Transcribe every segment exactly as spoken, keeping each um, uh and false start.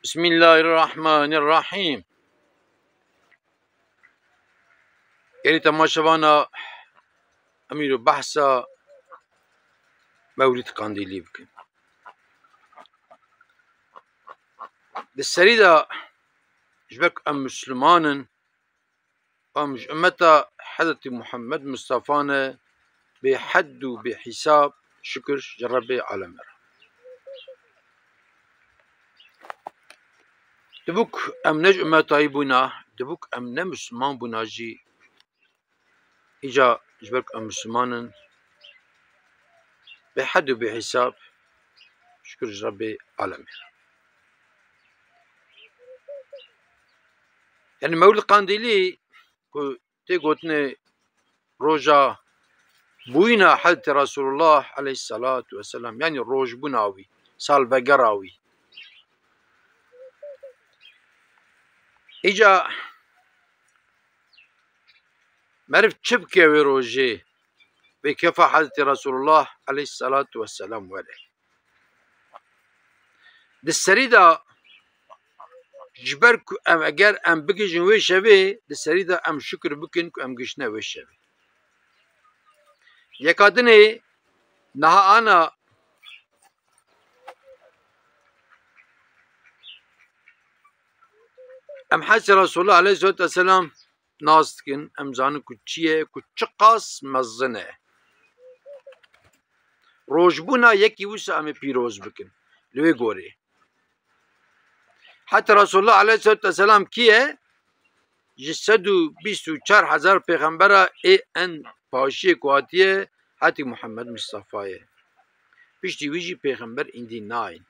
Bismillahirrahmanirrahîm. Gelî temaşevana, em îro behsa Mewlid Qandîlî bikin. Di serî de ji ber ku em Misliman in, em ji ummeta Hezretî Muhammed Mustafa ne, bêhed û bêhîsab şikir ji Rebbê alemê re. Dibûk em ne ji ummetayî bûna, dibûk em ne Misliman bûna jî, îca ji ber ku em Misliman in, bêhed û bêhîsab şikir ji Rebbê alemê re. Yani Mewlid Qandîlî ku tê gotinê roja bûyîna Hezretî Resulullah aleyhissalatu vesselam, yani rojbûna wî, salvegera wî. Îca meriv çi bike wê rojê, wê kefa Hezretî Resulullah aleyhissalatu vesselam were? Di serî de ji ber ku em, eger em bigihîjin wê şevê, di serî de em şikir bikin ku em gihiştine wê şevê. Yeka dinê niha ana em Hezretî Resulullah aleyhissalatu vesselam nas dikin, em zanin ku çi ye, ku çiqas mezin e. Rojbûna yekî wisa em ê pîroz bikin. Li wê gorê. Heta Resulullah aleyhissalatu vesselam kî ye? Ji sed û bîst û çar hezar pêxembera ê en paşiyê ku hatiye, hetî Muhammed Mustafa ye. Piştî wî jî pêxember îndî nayên.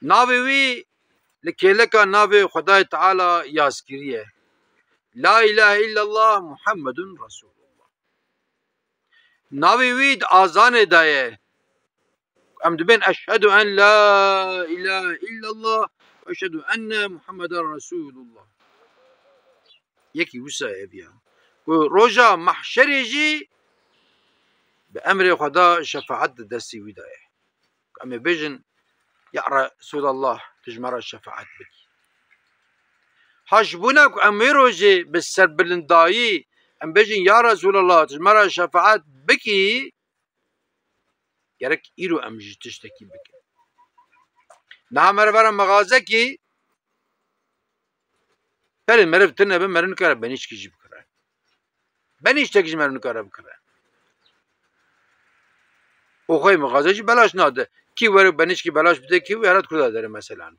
Navê wî li kêleka navê Xwedayê Teala yazkirî ye. La ilahe illallah Muhammedun Resulullah. Navê wî di azanê de ye. Em dibên eşhedû en la ilahe illallah ve eşhedû enne Muhammeden Resulullah. Yekî wisa ye ev ya. Ku roja mahşerê jî bi emrê Xweda şefaet di destê wî de ye. Em ê bêjin, ya Resulallah, tu ji me re şefaet bikî. Ha ji bona ku em wê rojê bi serbilindayî em bêjin, ya Resulallah, tu ji me re şefaet bikî, gerek îro em jî tiştekî bikin. Niha me re vere mexazekî, belê meriv tune be, meriv nikare benîşkî jî bikire. Benîştek ji me nikare bikire. Û xwê mixaze jî belaş nade. Kî were benîşkî belaş bide, kî were dikure dere mesela.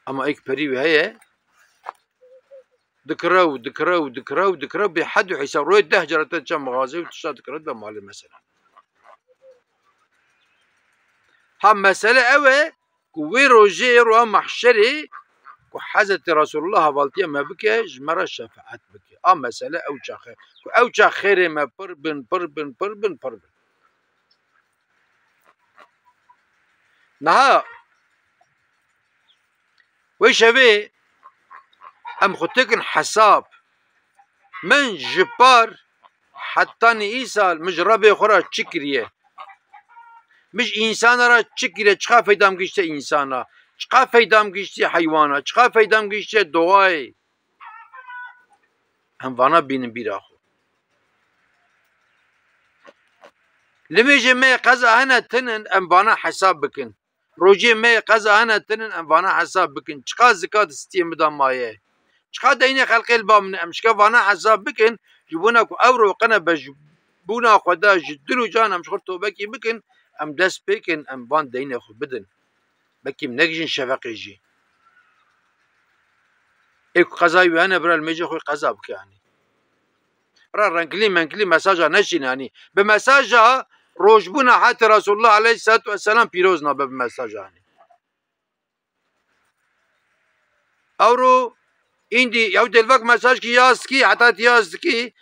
Ama êk perî wî heye, dikire û dikire û dikire û dikire bê hed û hîsab. Royê deh cara te çe mixaze û tişta dikire be malê mesela. Ha mesele ew e, ku wê rojê, roja mahşerê, ku Hezretî Resulullah hevaltiya me bike, ji me re şefaet bike. A mesele ew çax e. Ku ew çax xêrê me pir bin, pir bin, pir bin, pir bin. Niha wê şevê em xwe têkin hesab. Min ji par hetanî îsal min ji Rebê xwe re çi kiriye? Min ji însana re çi kiriye? Çiqa feydam gihişte însana? Çiqa feydam gihişte heywana? Çiqa feydam gihişte doğayê? Em vana bînin bîra xwe. Limêjê me qeza hene tinin, em vana hesab bikin. Rojê me qeza hene tinin, em vana hesab bikin. Çiqa zikat stiyê min de maye? Çiqa deynê xelkê li ba min e? Em şike vana hesab bikin. Ji bona ku ew ro qene be ji bona xwe de ji dil û can em ji xwe tobekî bikin. Em dest pê kin, em van deynê xwe bidin. Belkî em negijin şefeqê jî. Ê ku qezayî wî hene bira, limêjê xwe qeza bike, yanî. Bira, renklî menklî mesaja neşîne, yanî. Bi mesaja rojbûna hetê Resulullah aleyhissalatu vesselam pîroz nabe bi mesaja, yanî. Ewro îndî yew dêlvek mesaj kî yaz kî, heta tu yaz dikî,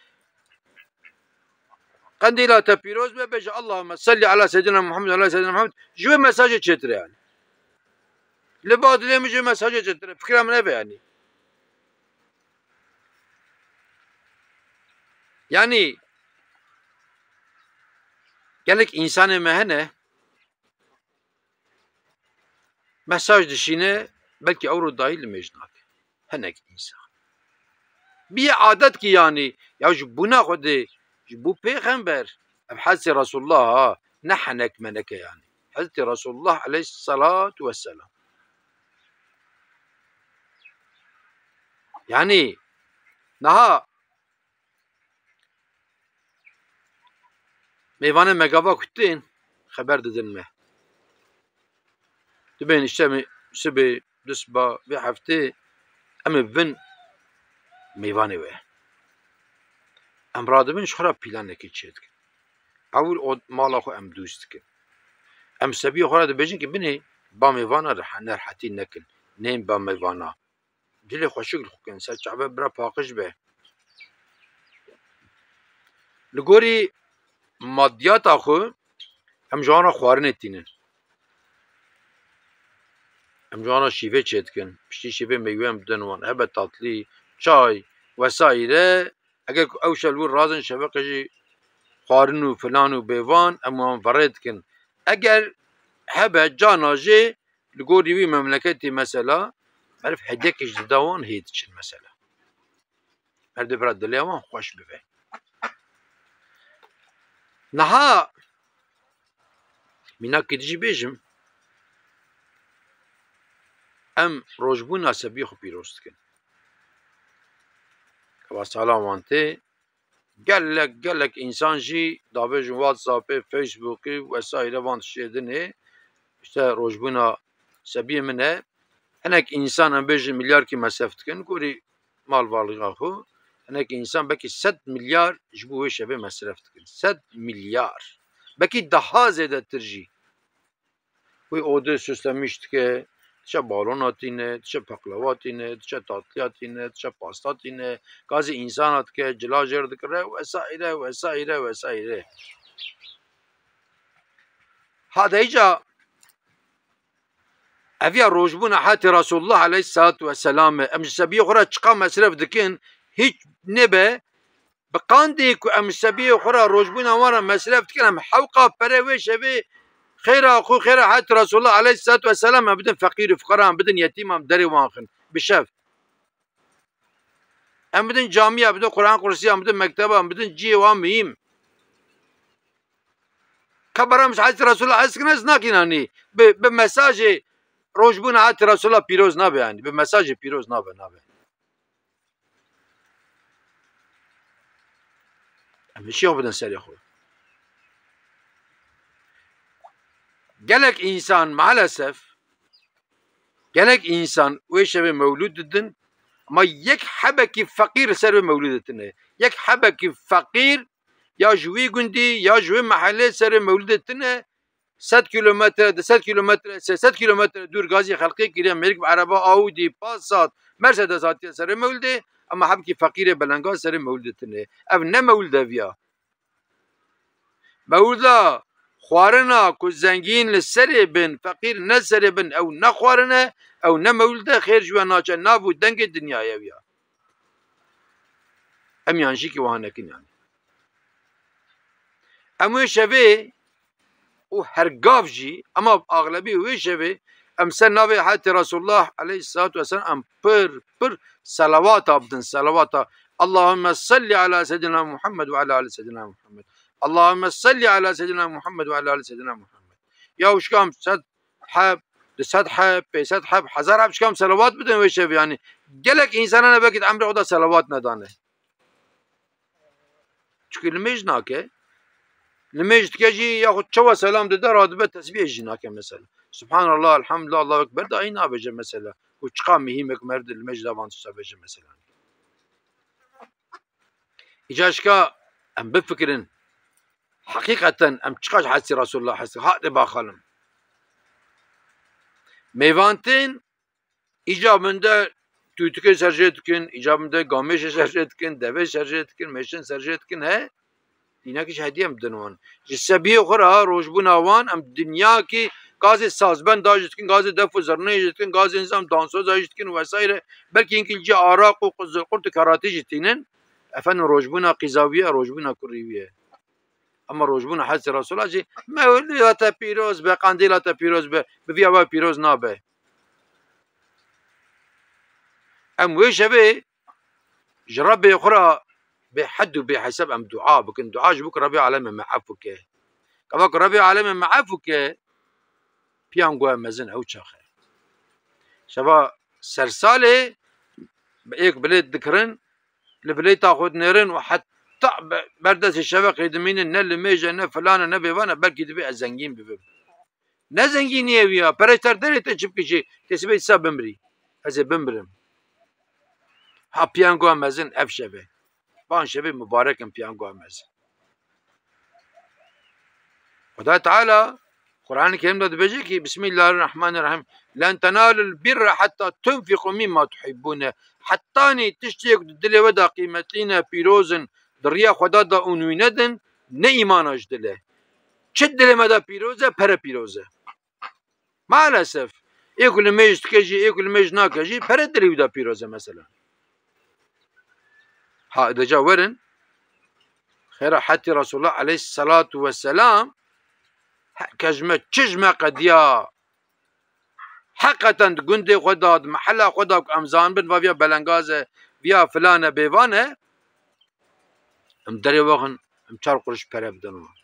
qendîla te pîroz be, bêje Allahümme salli ala seyyidina Muhammed, ala seyyidina Muhammed. Ji wê mesajê çêtir e, yanî. Li ba dilê min ji wê mesajê çêtir e. Fikra min ev e, yanî. Yanî gelek însanê me hene, mesaj dişîne, belkî ew ro dahî limêj nake. Hinek însan. Bîye adet ki yanî, ya ji bûna Xwedê, ji bo pêxember, ev Hezretî Resulullah ha, ne henek meneke yanî. Hezretî Resulullah aleyhisselatu vesselam. Yanî, niha mêvanê me gava ku tên, xeber didin me. Dibên îşte em ê sibê, dusiba, vê heftê em ê bibin mêvanê we. Em radibin ji xwe re planekê çêdikin. Ewil o mala xwe em dûst dikin. Em sebiyê xwe re dibêjin ki binê ba mêvana rehe-, nerehetî nekin. Nên ba mêvana. Dilê xweşik li xwe kin, ser çavê bira paqij be. Li gorî madiyata xwe em ji wan re xwarinê tînin. Em ji wan re şîvê çêdikin. Piştî şîvê meywe em didin wan. Hebe tatlî, çay, wesaîre. Eger ku ew şev li wir razin şeveqê jî xwarin û filan û bêvan em wan verê dikin. Eger hebe cana jê li gorî wî memleketê mesela meriv hedekê ji dida wan hê diçin mesela. Merdê bira dilê wan xweş bibe. Niha mînakê dijî bêjim, em rojbûna sebiyê xwe pîroz dikin. Ewa sala wan tê, gelek, gelek însan jî davêjin WhatsAppê, Facebookê û vesaire van tiştê dinê. Îşte rojbûna sebiyê min e. Hinek însan em bêjin milyarkî mesref dikin, gorî malvarîxa xwe. Hinek însan belkî sed milyar ji bo wê şevê mesref dikin. Sed milyar. Belkî daha zêdetir jî. Wê odê süslemiş dike, diçe balona tîne, diçe peqlewa tîne, diçe tatliya tîne, diçe pasta tîne, gazê însana dike, cila jêr dikire, vesaire, vesaire, vesaire. Hadeyca eviya rojbûna hetê Resulullah aleyhissalatu vesselam e. Em ji sebiyê xwe re çiqa mesref dikin, hiç nebe, bi qandê ku em ji sebiyê xwe re rojbûna wan re mesref dikin, em hewqa pere wê şevê xêra xwe, xêra het Resulullah aleyhissalatu vesselam, em bidin feqîr û fuqara, em bidin yetîm, em derê wan xin bi şev. Em bidin camiya, bidin Quran kursiya, em bidin mekteba, em bidin cihê wan muhîm. Ka beram ji het Resulullah ez kin ez nakin anî. Bi, bi mesajê rojbûna het Resulullah pîroz nabe anî. Bi mesajê pîroz nabe, nabe. Em hişî xwe bidin serê xwe. Gelek însan maalesef, gelek însan wê şevê mewlûd didin, ama yek hebekî feqîr li ser wê mewlûdê tune. Yek hebekî feqîr ya ji wî gundî, ya ji wê mehelê serê mewlûdê tune, sed kîlometre, du sed kîlometre, sê sed kîlometre dûr gazî xelqê kiriye, mêrik bi ereba Audi, Passat, Mercedes hatiye serê mewlidê, ema hebkî feqîrê belengaz serê mewlidê tune. Ev ne mewlid ev ya. Mewlida xwarina ku zengîn li serê bin, feqîr ne serê bin, ew ne xwarin e, ew ne mewlid e, xêr ji we naçe, nav û dengê dinyayê ew ya. Em yan jî ki wiha nekin yanî. Em wê şevê û her gav jî, ema axlebî wê şevê em ser navê hetê Resulullah aleyhissalatu vesselam em pir, pir selawata bidin, selawata. Allahümme salli ala seyyidina Muhammed ve ala ali seyyidina Muhammed. Allahümme salli ala seyyidina Muhammed ve ala ali seyyidina Muhammed. Ya wişka em sed heb, du sed heb, pênc sed heb, hezar heb wişka em selawat bidin wê şevê yanî. Gelek însanan e belkî di emrê xwe de selawat nedane. Çikî limêj nake. Limêj dike jî yaxud çawa selam dide, radibe tesbîhê jî nake mesela. Subhanallah, elhamdulillah, Allahu Ekber daî nabêje mesela. Û çiqa mihîmek merd limêj de van tişta bêje mesela. Îca şika em bifikirin. Heqîqeten em çiqa ji hesî Resulullah hesî. Hadi bakalım. Mêvan tên, îca min de tûtikê serjê dikin, îca min de gamêşê serjê dikin, devê serjê dikin, mêşin serjê dikin, he? Dînekî ji hediye em didin wan. Ji sebiyê xwe re rojbûna wan em dinyakî gazê sazbenda jî dikin, gazê def û zirnê jî dikin, gazê nizam dansoza jî dikin û vesaire. Belkî hinkî li cî araq û qizilqurt û keratî jî tînin. Efendim rojbûna qîza wî ye, rojbûna kurî wî ye. Ema rojbûna hesî Resulullah jî mewlida te pîroz be, qandîla te pîroz be, bi vîya we pîroz nabe. Em wê şevê ji Rebbê xwe re bêhed û bêhesab em dua bikin. Dua ji bo ku Rebbê Alemê me efû ke. Gava ku Rebbê Alemê me efû ke, piyangoya mezin ew çax e. Şeva sersalê bi êk bilêt dikirin, li bilêta xwe dinêrin û heta be-, berdestê şeveqê dimînin, ne limêj e, ne filan e, ne bêvan e, belkî divê ez zengîn bibim. Ne zengînî ye wî ya, perê ter derê te çi bikişî, tê sibê dîsa bimrî. Ez ê bimrim. Ha piyangoya mezin ev şev e. Van şevê mubarek in piyangoya mezin. Xwedayê Teala Qur'anê Kerîm de dibêje ki, Bismillahirrahmanirrahim, "Len tenalul birra hatta tunfiqu mimma tuhibbune." Hetanî tiştê ku di dilê we de qîmetî ne, pîroz in, di riya Xweda de û wî nedin, ne îmana ji dil e. Çi dilê me de pîroz e, pere pîroz e. Maalesef. Ê ku limêj dike jî, ê ku limêj nake jî, pere dilê wî de pîroz e mesela. Ha, deca werin. Xêra hetî Resulullah aleyhissalatu vesselam, he, ke ji me çi ji me qediya, heqeten di gundê xwe de, di mehela xwe de ku em zanibin, va viya belengaz e, viya filan e, bêvan e, em derê waxin, em çar quruş pere bidin wan.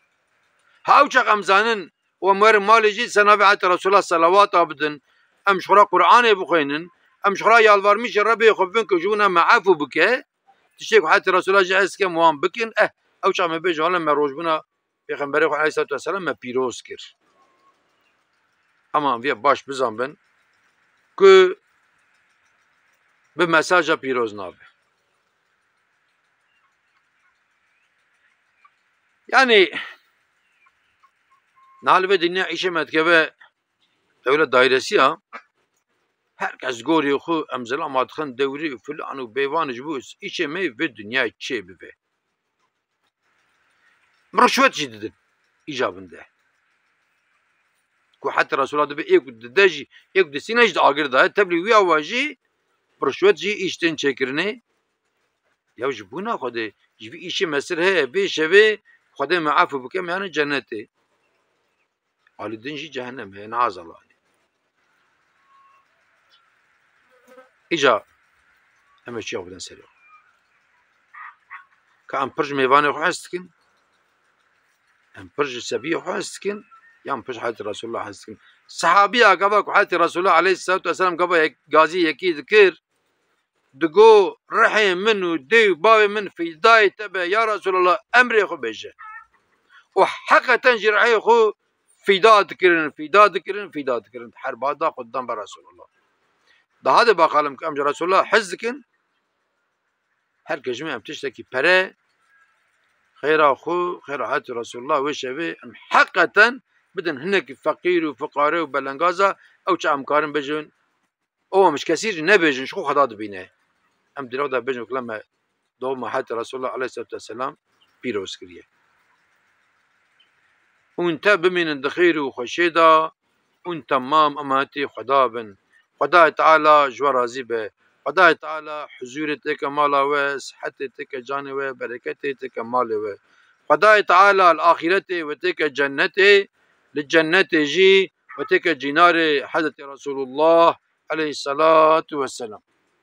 Ha ew çax em zanin, û em werin malê jî ser navê hetî Resulullah selawata bidin, em ji xwe re Qur'anê bixwînin, em ji xwe re yalvarmîşê Rebbê xwe bibin ku ji wina me efû bike, tiştê ku hetî Resulullah jî ez dikim wan bikin, eh, ew çax me bêjin, wele me rojbûna Pêxemberê xwe aleyhissalatu vesselam me pîroz kir. Ama em vê baş bizanbin ku bi mesaja pîroz nabe. Yani, niha li vê dinya îşê me dikeve dewlet dairesi ya, her kes gorî xwe em zilama dixin dewrî û filan û bêvan ji bo îşê me vê dinyayê çê bibe. Rişwet jî didin îcabinde. Ku heta Resulullah dibe ê ku dide jî, ê ku disîne jî di agir de ye. Tevlî wî awa jî bi rişwet jî îş tên çêkirinê. Ya ji bona Xwedê, ji vî îşê mesir heye, vê şevê Xwedê me efû bike, me yanî cennetê. Alî din jî cehennem heye, neazalanî. Îca em ê çiya bidin serê xwe. Ka em pir ji mêvanê xwe hez dikin, em pir ji sebiyê xwe hez dikin, yan pir ji hezretî Resulullah hez dikin. Sehabiya gava ku hezretî Resulullah aleyhissalatu vesselam gava yek, gazî yekî dikir, digo, "Rihê min û dê û bavê min fîdayê te be, ya Resulallah, emrê xwe bêje." Û heqeten jî rihê xwe fîda dikirin, fîda dikirin, fîda dikirin. Her bada xwe didan be Resulallah. Daha de bakalım ki em ji Resulallah hez dikin. Her kes ji me em tiştekî pere, xêra xwe, xêra hetî Resulallah wê şevê em heqeten bidin hinekî feqîr û fiqare û belengaza, ew çi em karin bêjin, ew em ji kesî jî nebêjin, ji xwe Xweda dibîne. Em di nav de bêjin, wekî me dawama hetî Resulullah aleyhissalatu vesselam pîroz kiriye. Hûn te bimînin di xêr û xweşê de, hûn temam emanetî Xweda bin. Xwedayê Teala ji we razî be. Xwedayê Teala huzûrê têke mala we, sihetê têke canê we, bereketê têke malê we. Xwedayê Teala li axîretê we têke cennetê, li cennetê jî we têke cînarê hezretî Resulullah aleyhissalatu vesselam.